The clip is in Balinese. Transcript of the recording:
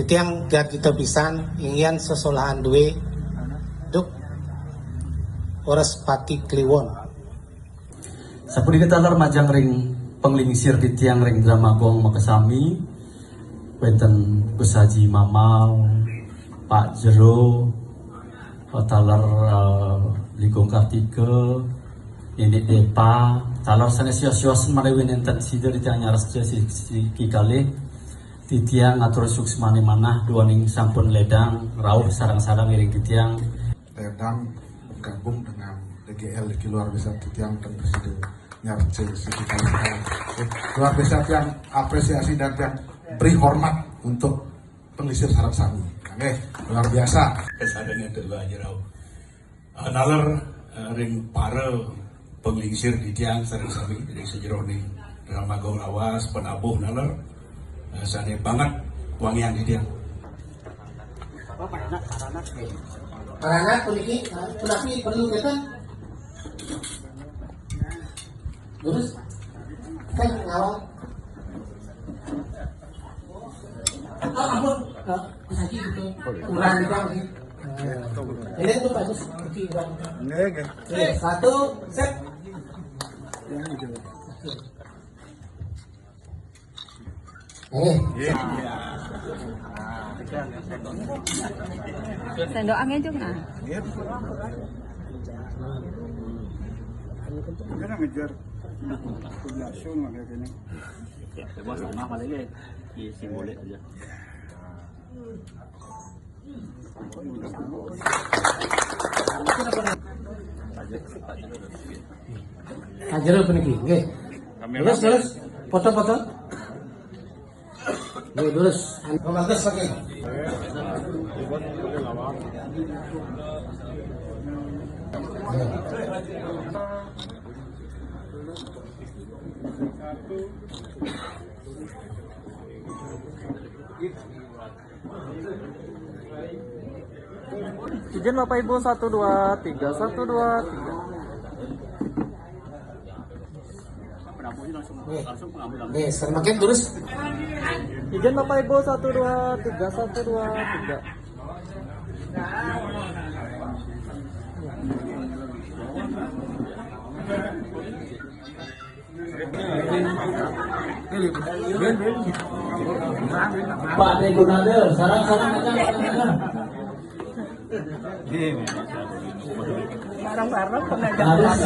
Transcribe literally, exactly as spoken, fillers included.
Titiang Garjito pisan, inggian sesolahan duwe, duk Wrespati Kliwon. Sapunika taler majeng ring panglingsir titiang ring Drama Gong makasami, wenten Gus Haji Mamal, Pak Jero, taler, eh, Ligung Kartika, Nini Depa, taler sane sios-siosen malih nenten sida titiang nyarasja si, si kikalih. Titiang atur suksmane manah duaning sampun ledang rauh sareng-sareng iring titiang. Ledang bergabung dengan D G L iki luar biasa, titiang ten prasida nyarca siki kali sekali. Luar biasa, tiang apresiasi dan tiang beri hormat untuk penglingsir sareng sami. Nggih, luar biasa. Kesadanya tuh aja rauh. Ah, naler, ah, ring para panglingsir titiang sareng sami ring sajeroning Drama Gong Lawas, penabuh naler, ah, sane banget wangian titiang. Paranak puniki, ah, punapi perlu keten? Terus, kan ngawal. Ah, ampun. Ah, lagi gitu. Kurang doang sih. Nah, ini tuh bagus seperti kurang. Nggih, nggih. Oke, satu, set. Oke. Sendok angin juga. Kita ngejar populasi lah kayak gini. Ya, coba setengah paling ya. Di simbolik aja. Pak Jero puniki, nggih. Terus, terus, foto-foto. Nggih, terus. Anu, bagus, oke. Izin Bapak Ibu, satu, dua, tiga, satu, dua, tiga. Nih, semakin terus. Izin Bapak Ibu, satu, dua, tiga, satu, dua, tiga. Pak Tribunade, sarang-sarang aja. Bareng-bareng pengajar. Harus.